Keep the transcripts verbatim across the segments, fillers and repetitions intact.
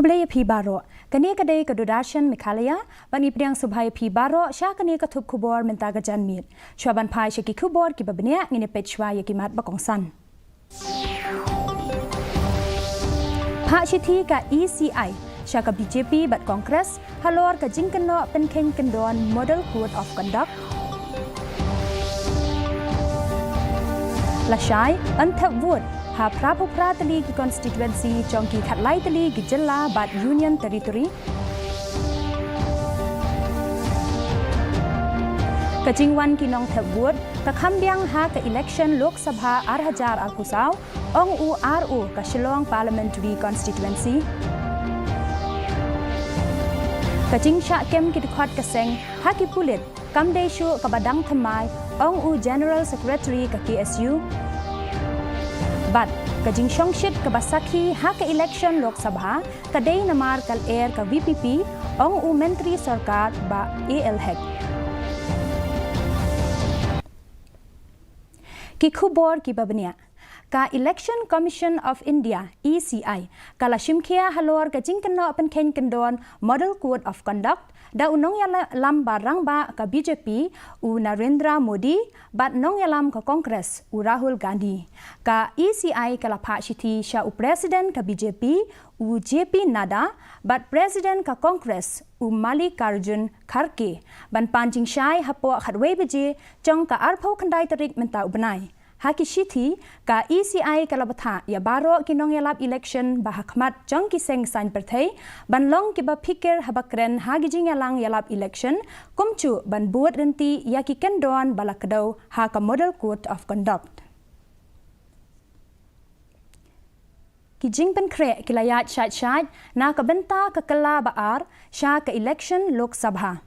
Khublei ïa phi baroh. Kane ka dei ka Doordarshan Meghalaya, bad ngi pdiang sngewbha ïa phi baroh sha kane ka thup khubor mynta ka janmiet. Shuwa ban phai sha ki khubor kiba bniah, ngin ïa peit shuwa ïa ki mat ba kongsan. Phah shithi ka E C I sha ka B J P bad Congress halor ka jingkynnoh pynkheiñ kyndon Model Code of Conduct. Lashai ban thep vote ha phra phew phra tylli ki constituency jong ki khatlai tylli ki jylla bad Union Territory. Ka jingwan ki nongthep vote ka kham biang ha ka election Lok Sabha ar hajar arphew saw, ong u R O ka Shillong Parliamentary Constituency. Ka jingshah kem ki dkhot ka seng ha ki pulit kam dei shuh kaba dang thymmai, ong u General Secretary ka K S U. Bad ka jingshongshit kaba sakhi ha ka election Lok Sabha ka dei namar ka lyer ka V P P, ong u Myntri Sorkar Bah A L Hek. Ki khubor kiba bniah. Ka Election Commission of India, E C I, ka la shimkhia halor ka jingkynnoh pynkheiñ kyndon Model Code of Conduct da u nongïalam ba rangbah ka B J P, u Narendra Modi, bad nongïalam ka Congress, u Rahul Gandhi. Ka E C I ka la phah shithi sha u President ka B J P, u J P Nadda, bad President ka Congress, u Mallikarjun Kharge, ban pan jingshai hapoh khatwei baje jong ka arphew khyndai tarik mynta u bnai. Ha ki shithi, ka E C I ka la bthah ïa baroh ki nongïalap election ba ha khmat jong ki seng saiñ pyrthei ban long kiba phikir haba kren ha ki jingïalang ïalap election, kumjuh ban bud lynti ïa ki kyndon ba la kdew ha ka Model Code of Conduct. Ki jingpynkhreh ki la ïaid shait shait na ka bynta ka kylla ba ar sha ka election Lok Sabha.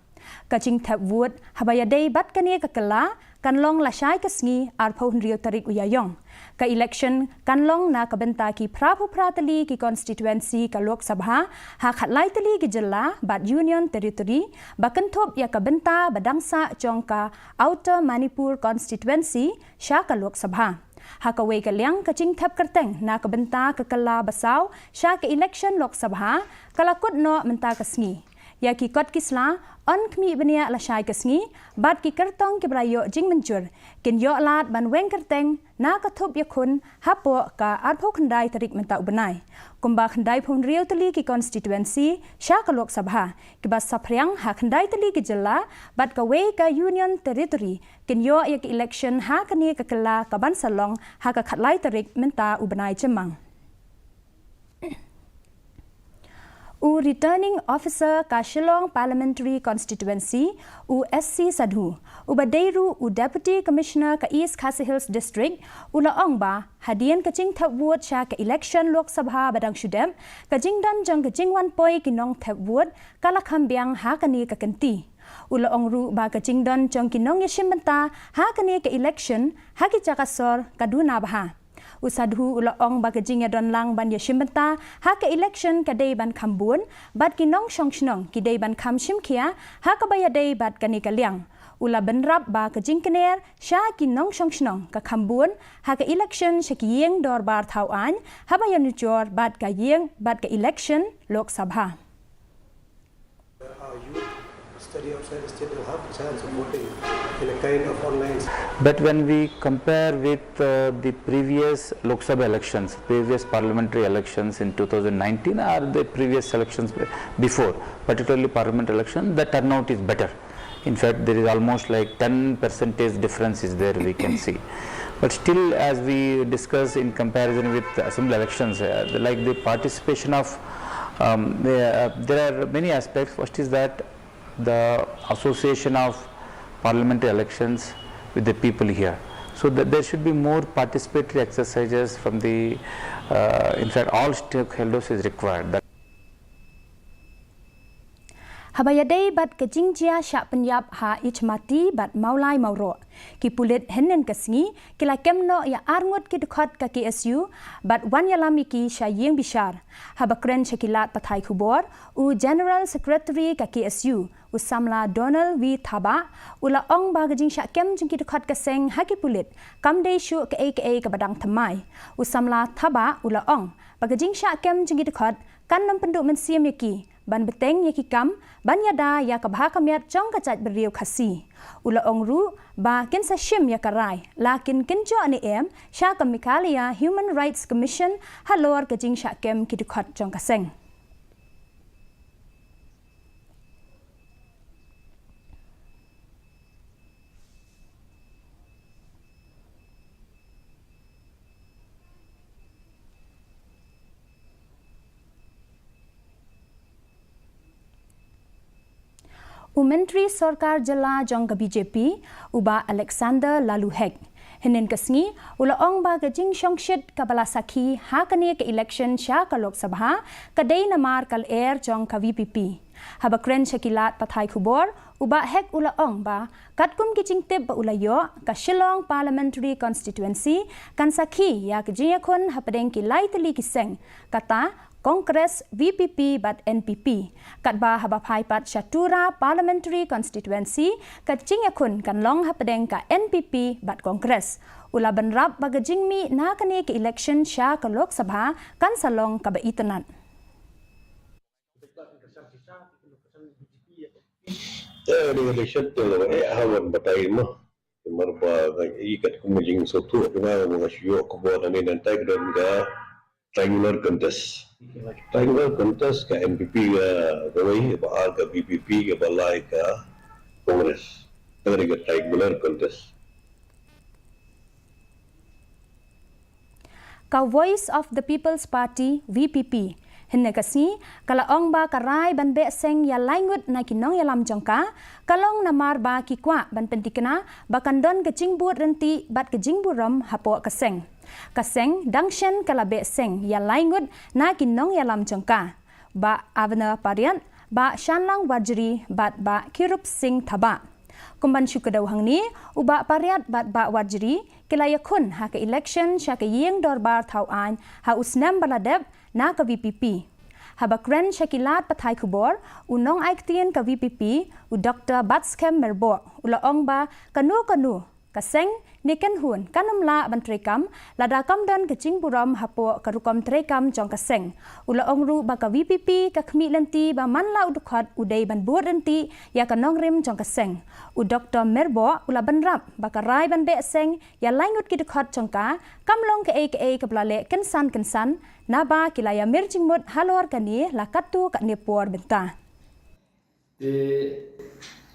Ka jingthep vote haba ïadei bad kane ka kylla kan long lashai ka sngi arphew hynriew tarik u Ïaïong. Ka election kan long na ka bynta ki phra phew phra tylli ki constituency ka Lok Sabha ha khatlai tylli ki jylla bad Union Territory ba kynthup ïa ka bynta ba dang sah jong ka Outer Manipur Constituency sha ka Lok Sabha. Ha kawei ka liang ka jingthep kyrteng na ka bynta ka kylla ba saw sha ka election Lok Sabha ka la kut noh mynta ka sngi. Ïa ki kot ki sla yn khmih bniah lashai ka sngi bad ki kyrtong kiba la ïoh jingmynjur kin ïoh lad ban weng kyrteng na ka thup ïakhun hapoh ka arphew khyndai tarik mynta u bnai. Kumba khyndai phew hynriew tylli ki constituency sha ka Lok Sabha kiba saphriang ha khyndai tylli ki jylla bad kawei ka Union Territory kin ïoh ïa ka election ha kane ka kylla kaban sa long ha ka khatlai tarik mynta u bnai Jymmang. U Returning Officer ka Shillong Parliamentary Constituency, u S C Sadhu, uba dei ruh u Deputy Commissioner ka East Khasi Hills District, u la ong ba hadien ka jingthep vote sha ka election Lok Sabha ba dang shu dep, ka jingdon jong ka jingwan poi ki nongthep vote ka la kham biang ha kane ka kynti. U la ong ruh ba ka jingdon jong ki nongïashim bynta ha kane ka election ha ki jaka sor ka duna bha. U Sadhu u la ong ba ka jingïadon lang ban ïashim bynta ha ka election ka dei ban kham bun bad ki nongshong shnong ki dei ban kham shimkhia ha kaba ïadei bad kane ka liang. U la bynrap ba ka jingkner sha ki nongshong shnong ka kham bun ha ka election sha ki ïing dorbar thaw aiñ haba ïanujor bad ka ïing bad ka election Lok Sabha. Our youth study outside the state will have a chance of voting in a kind of online. But when we compare with uh, the previous Lok Sabha elections, previous parliamentary elections in two thousand nineteen or the previous elections before, particularly parliament election, the turnout is better. In fact, there is almost like ten percentage difference is there, we can see. But still, as we discuss in comparison with assembly elections, uh, the- like the participation of, um, the, uh, there are many aspects. First is that the association of parliamentary elections with the people here. So that there should be more participatory exercises from the, uh, in fact, all stakeholders is required. That Haba ïadei bad ka jingjia shah pynïap ha Ijmati bad Mawlai Mawroh, ki pulit hynnin ka sngi ki la kem noh ïa arngut ki dkhot ka K S U bad wan ïalam ïa ki sha ïing bishar. Haba kren sha ki lad pathai khubor, u General Secretary ka K S U, u samla Donald V Thabah, u la ong ba ka jingshah kem jong ki dkhot ka seng ha ki pulit kam dei shuh kaei kaei kaba dang thymmai. U samla Thabah u la ong ba ka jingshah kem jong ki dkhot kan nym pynduh mynsiem ïa ki ban bteng ïa ki kam ban ïada ïa ka bha ka miat jong ka jaitbynriew Khasi. U la ong ruh ba kin sa shim ïa ka rai la kin kynjoh ne em sha ka Meghalaya Human Rights Commission halor ka jingshah kem ki dkhot jong ka seng. U Myntri Sorkar Jylla jong ka B J P, u Bah Alexander Laloo Hek, hynnin ka sngi u la ong ba ka jingshongshit kaba la sakhi ha kane ka election sha ka Lok Sabha ka dei namar ka lyer jong ka V P P. Haba kren sha ki lad pathai khubor, u Bah Hek u la ong ba katkum ki jingtip ba u la ïoh, ka Shillong Parliamentary Constituency kan sakhi ïa ka jingïakhun hapdeng ki lai tylli ki seng, kata Congress, V P P bad N P P. Katba haba phai pat sha Tura Parliamentary Constituency, ka jingïakhun kan long hapdeng ka N P P bad Congress. U la bynrap ba ka jingmih na kane ka election sha ka Lok Sabha kan sa long kaba itynnad. Te election te lo, eh, hawan batai mo. Mar ba nga i katkum ka jingsngewthuh jong nga, nga shu ïoh khubor nangne nantai ka don ka triangular contest. Triangular contest, ka N P P ka kawei, ba ar ka V P P, kaba lai ka Congress. Te ka dei ka triangular contest. Ka Voice of the People's Party, V P P, hynne ka sngi ka la ong ba ka rai ban beh seng ïa lai ngut na ki nongïalam jong ka, ka long namar ba ki kwah ban pynthikna ba kan don ka jingbud ryntih bad ka jingburom hapoh ka seng. Ka seng dang shen ka la beh seng ïa lai ngut na ki nongïalam jong ka, Bah Avner Pariat, Bah Shanlang Warjri bad Bah Kirup Singh Thabah. Kum ban shu kdew hangne, u Bah Pariat bad Bah Warjri ki la ïakhun ha ka election sha ka ïing dorbar thaw aiñ ha u snem ba la dep na ka V P P. Haba kren sha ki lad pathai khubor, u nongai ktien ka V P P, u Doktor Batskhem Myrboh, u la ong ba kano kano ka seng ne kynhun kan ym lah ban treikam lada kam don ka jingburom hapoh ka rukom treikam jong ka seng. U la ong ruh ba ka V P P ka khmih lynti ba man la u dkhot u dei ban bud ryntih ïa ka nongrim jong ka seng. U Doktor Myrboh u la bynrap ba ka rai ban beh seng ïa lai ngut ki dkhot jong ka kam long kaei kaei kaba la leh kynsan kynsan, naba ki la ïa mir jingmut halor kane la katto katne por bynta. Te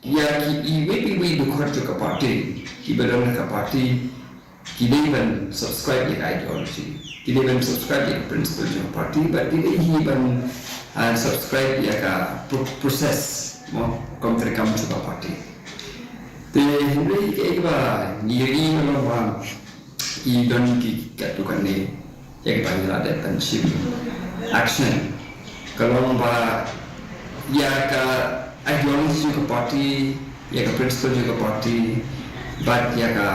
ïa ki iwei pa iwei dkhot jong ka party, kiba don ha ka party, ki dei ban subscribe ïa ka ideology, ki dei ban subscribe ïa ka principle jong ka party, bad ki dei hi ban, ah, subscribe ïa ka pro-, process, mo, kam treikam jong ka party. Te hynrei kaei kaba ngi ïohi ka long ba i don ki katto katne ïa kiba ngi la dep ban shim action. Ka long ba ïa ka ideology jong ka party, ïa ka principle jong ka party, bad ïa ka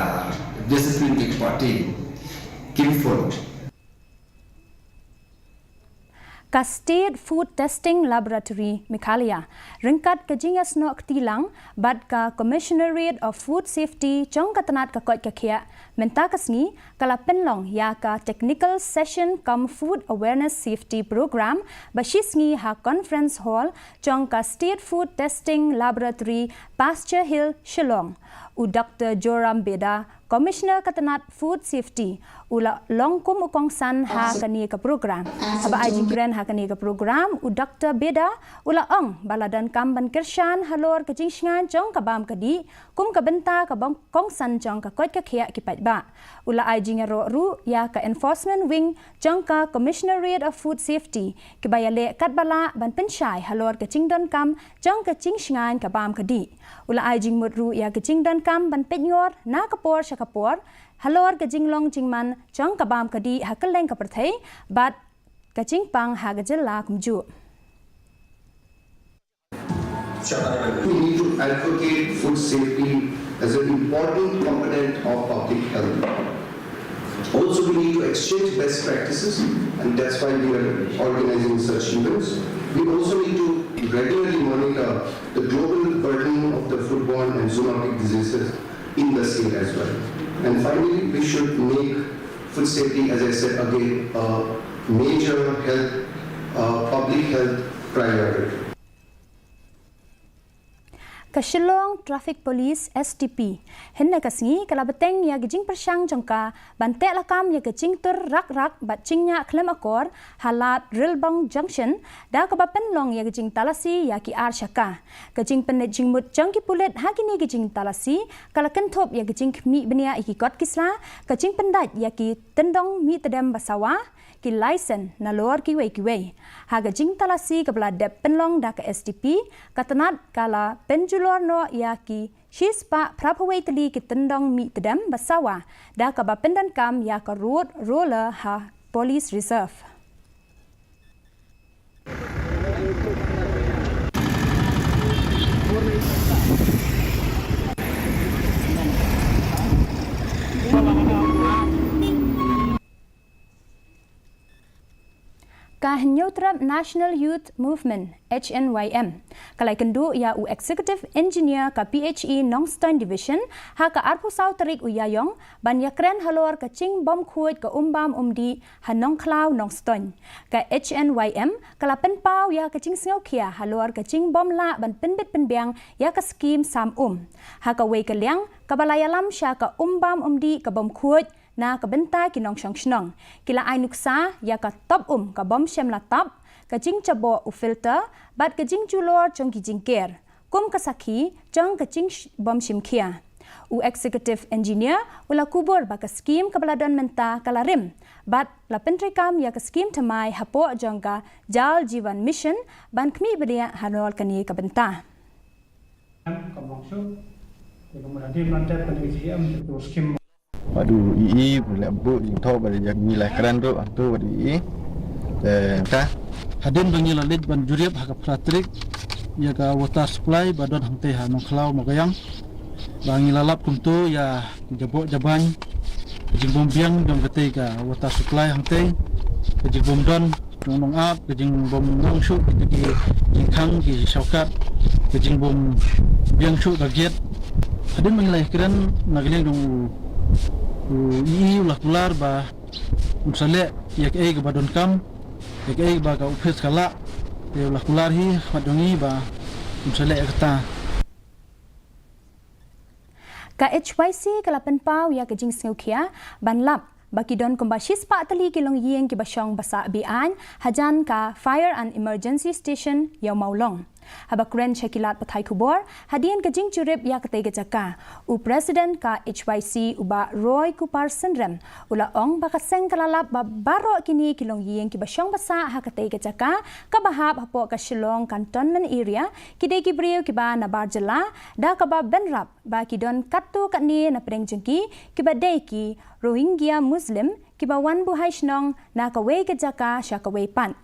discipline jong ka party kin follow. Ka State Food Testing Laboratory Meghalaya, ryngkat ka jingïasnoh kti lang bad ka Commissionerate of Food Safety jong ka tnat ka koit ka khiah, mynta ka sngi ka la pynlong ïa ka Technical Session cum Food Awareness Safety Program ba shi sngi ha Conference Hall jong ka State Food Testing Laboratory, Pasture Hill, Shillong. U Doktor Joram Beda, Commissioner ka tnat Food Safety, u la long kum u kongsan ha kane ka program. Haba ai jingkren ha kane ka program, u Doktor Beda u la ong ba la donkam ban kyrshan halor ka jingshngaiñ jong ka bam ka dih kum ka bynta ka bam kongsan jong ka koit ka khiah ki paidbah. U la ai jingïaroh ruh ïa ka Enforcement Wing jong ka Commissionerate of Food Safety, kiba ïaleh katba lah ban pynshai halor ka jingdonkam jong ka jingshngaiñ ka bam ka dih. U la ai jingmut ruh ïa ka jingdonkam ban peitngor na ka por sha ka por halor ka jinglong jingman jong ka bam ka dih ha kylleng ka pyrthei bad ka jingpang ha ka jylla kumjuh. We need to advocate food safety as an important component of public health. Also, we need to exchange best practices, and that's why we are organizing such events. We also need to regularly monitor the global burden of the foodborne and zoonotic diseases in the state as well. And finally, we should make food safety, as I said again, a major health, uh, public health priority. Ka Shillong Traffic Police, S T P, hynne ka sngi ka la bteng ïa ka jingpyrshang jong ka ban teh lakam ïa ka jingtur rak rak bad jingñiah khlem akor ha lad Rilbong Junction, da kaba pynlong ïa ka jingtalasi ïa ki ar shaka. Ka jingpynleit jingmut jong ki pulit ha kine ki jingtalasi ka la kynthup ïa ka jingkhmih bniah ïa ki kot ki sla, ka jingpyndait ïa ki tyndong mih tdem ba sawa, ki laisen nalor kiwei kiwei. Ha ka jingtalasi kaba la dep pynlong da ka S T P, ka tnat ka la pynjulor noh ïa ki shispah phraphew wei tylli ki tyndong mih tdem ba sawa, da kaba pyndonkam ïa ka road roller ha Police Reserve. Ka Hynñiewtrep National Youth Movement, H N Y M, ka la ïakynduh ïa u Executive Engineer ka P H E Nongstoiñ Division ha ka arphew saw tarik u Ïaïong ban ïakren halor ka jingbymkhuid ka umbam umdih ha Nongkhlaw Nongstoiñ. Ka H N Y M ka la pynpaw ïa ka jingsngewkhia halor ka jingbymlah ban pynbit pynbiang ïa ka skim sam um. Ha kawei ka liang kaba la ïalam sha ka umbam umdih ka bymkhuid, na ka bynta ki nongshong shnong, ki la ai nuksa ïa ka top um ka bym shym la tap, ka jingjaboh u filter bad ka jingjulor jong ki jingker kum ka sakhi jong ka jingbymshimkhia. U Executive Engineer u la kubur ba ka skim kaba la don mynta ka la rim bad la pyntreikam ïa ka skim thymmai hapoh jong ka Jal Jeevan Mission ban khmih bniah halor kane ka bynta. Em, ka mong shu, te ka mura di mantep kan ka G M, te ka skim. Bad u E E, u leh bud, jingthoh, bad ïa ngi la kren ruh, hangtu, bad u E E. Te, ta. Hadien ba ngi la leit ban jurip ha ka phra tarik, ïa ka water supply, ba don hangtei ha Nongkhlaw Mawkaiang. Ba ngi la lap kumto, ïa jaboh jaban, ka jingbym biang, jong katei ka water supply hangtei, ka jingbym don, jong nong ap, ka jingbym nong shuh, kita ki jingkhang, ki shortcut, ka jingbym biang shuh, ka gate. Hadien ba ngi la ïakren, na ka liang jong u, u E E u la kular ba, un sa leh, ïa kaei kaba donkam, ïa kaei ba ka office ka lah, te u la kular hi, khmat jong ngi ba, un sa leh ïa kata. Ka H Y C ka la pynpaw ïa ka jingsngewkhia, ban lap, ba ki don kumba shispah tylli ki longïing kiba shong ba sah be-aiñ, hajan ka Fire and Emergency Station, Ïew Mawlong. Haba kren sha ki lad pathai khubor, hadien ka jingjurip ïa katei ka jaka, u President ka H Y C u Bah Roy Kupar Synrem, u la ong ba ka seng ka la lap ba baroh kine ki longïing kiba shong ba sah ha katei ka jaka, kaba hap hapoh ka Shillong Cantonment Area, ki dei ki briew kiba nabar jylla, da kaba bynrap, ba ki don katto katne na pdeng jong ki, kiba dei ki Rohingya Muslim, kiba wan buhai shnong na kawei ka jaka sha kawei pat.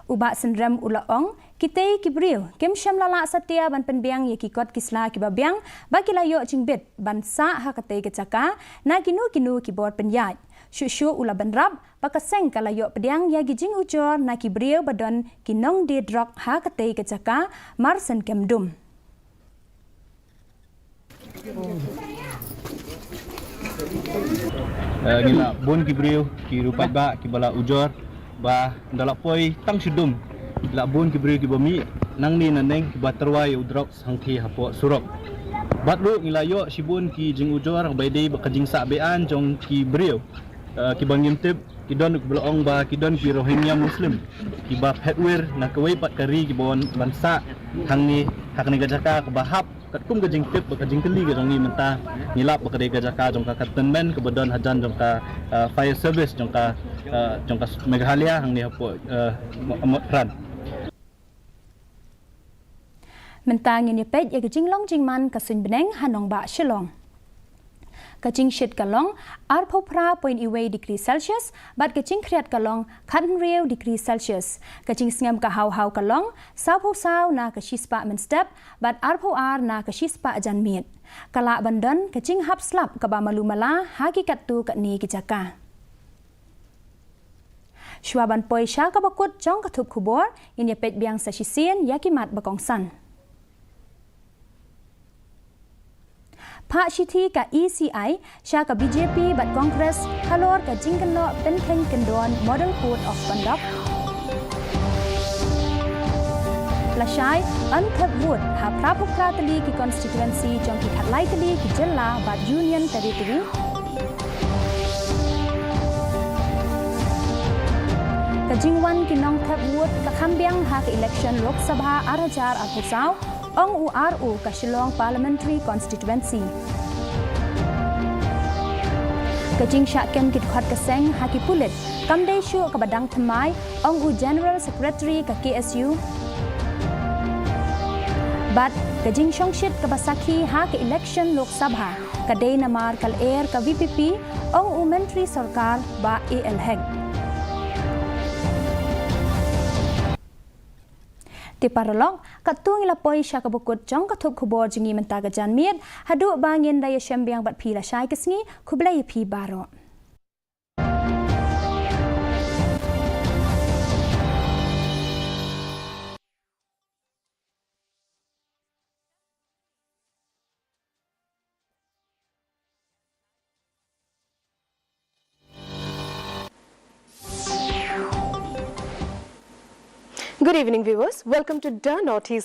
U Bah Synrem u la ong, kitei ki briew, kim shym la lah satia ban pynbiang ïa ki kot ki sla kiba biang, ba ki la ïoh jingbit, ban sah ha katei ka jaka, na kino kino ki bor pynïaid. Shuh shuh u la bynrap, ba ka seng ka la ïoh pdiang ïa ki jingujor na ki briew ba don ki nongdie drok ha katei ka jaka, mar syn kem dum. Eh, ngi la bun ki briew, ki ruh pat ba, kiba la ujor, ba nda la poi tang shu dum. La bun ki briew kiba mih, nangne naneng kiba tyrwa ïa u drok hangtei hapoh surok. Bad ruh ngi la ïoh shibun ki jingujor, ba dei ba ka jingsah be-aiñ jong ki briew. Eh, kiba ngim tip, ki don kiba la ong ba, ki don ki Rohingya Muslim. Kiba phet wir, na kawei pat ka ri kiba wan ban sah, hangne, ha kane ka jaka kaba hap, katkum ka jingtip, bad ka jingkylli ka jong ngi mynta, ngi lap ba ka dei ka jaka jong ka cantonment, kaba don hajan jong ka, eh, fire service, jong ka, eh, jong ka Meghalaya, hangne hapoh, eh, Mo-, Motphran. Mynta ngin ïa peit ïa ka jinglong jingman ka suiñ bneng ha nongbah Shillong. Ka jingshit ka long arphew phra point wei degree Celsius, bad ka jingkhriat ka long khathynriew degree Celsius. Ka jingsngem ka haw haw ka long sawphew saw na ka shispah mynstep, bad arphew ar na ka shispah janmiet. Ka lah ban don ka jinghap slap kaba malu mala ha ki katto katne ki jaka. Shuwa ban poi sha kaba kut jong ka thup khubor, ngin ïa peit biang sa shisien ïa ki mat ba kongsan. Phah shithi ka E C I sha ka B J P bad Congress halor ka jingkynnoh pynkheiñ kyndon Model Code of Conduct. Lashai yn thep vote ha phra phew phra tylli ki constituency jong ki khatlai tylli ki jylla bad Union Territory. Ka jingwan ki nongthep vote ka kham biang ha ka election Lok Sabha ar hajar arphew saw, ong u R O ka Shillong Parliamentary Constituency. Ka jingshah kem ki dkhot ka seng ha ki pulit kam dei shuh kaba dang thymmai, ong u General Secretary ka K S U. Bad ka jingshongshit kaba sakhi ha ka election Lok Sabha ka dei namar ka lyer ka V P P, ong u Myntri Sorkar Bah A L Hek. Te paralok, katto ngi la poi sha kaba kut jong ka thup khubor jong ngi mynta ka janmiet, haduh ba ngin da ïashem biang bad phi lashai ka sngi, khublei ïa phi baroh. Good evening, viewers. Welcome to the Northeast